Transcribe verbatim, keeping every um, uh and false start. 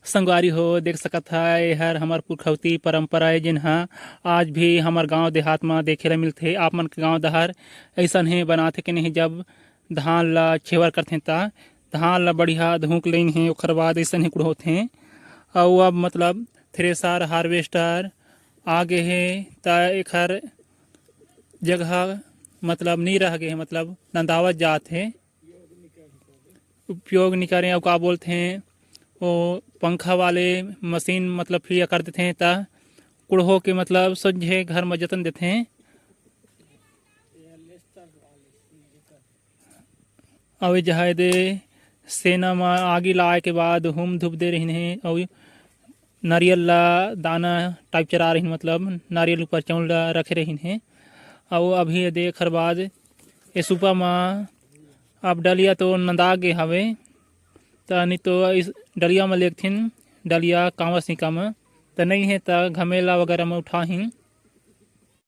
संगवारी हो, देख सकत हा, एहर हमर पुरखौती परंपरा ए, जेन हा आज भी हमर गांव देहात म देखे ला मिलथे। आप मन के गांव डहर अइसन हे बनाथे के नहीं, जब धान ला छेवर करथे, त धान ला बढ़िया धूक लेन हे, ओखर बाद अइसन हे कुड़होथे। अउ अब मतलब थ्रेसर, हार्वेस्टर आ गे हे, त एखर जगह मतलब नी रह गे हे, मतलब नंदावत जात हे। उपयोग नी करें, अउ का बोलथे, वो पंखा वाले मशीन मतलब फ्री कर देथे, त कुड़हो के मतलब सोझे घर म जतन देथे। अउ ए जहाए दे सेना म आगी लाए के बाद हुम धूप दे रहिन हे, अउ नारियल ला दाना टाइप चरा रहिन, मतलब नारियल ऊपर चौल ला रखे रहिन हे। अउ अभी ये देख हर बाद ए सुपा म अब डलिया तो नंदा गे हवे, त नहीं तो इस डलिया म लेगथिन, डलिया कांवर सिंका म, त नहीं हे त घमेला वगैरह म उठाहिन।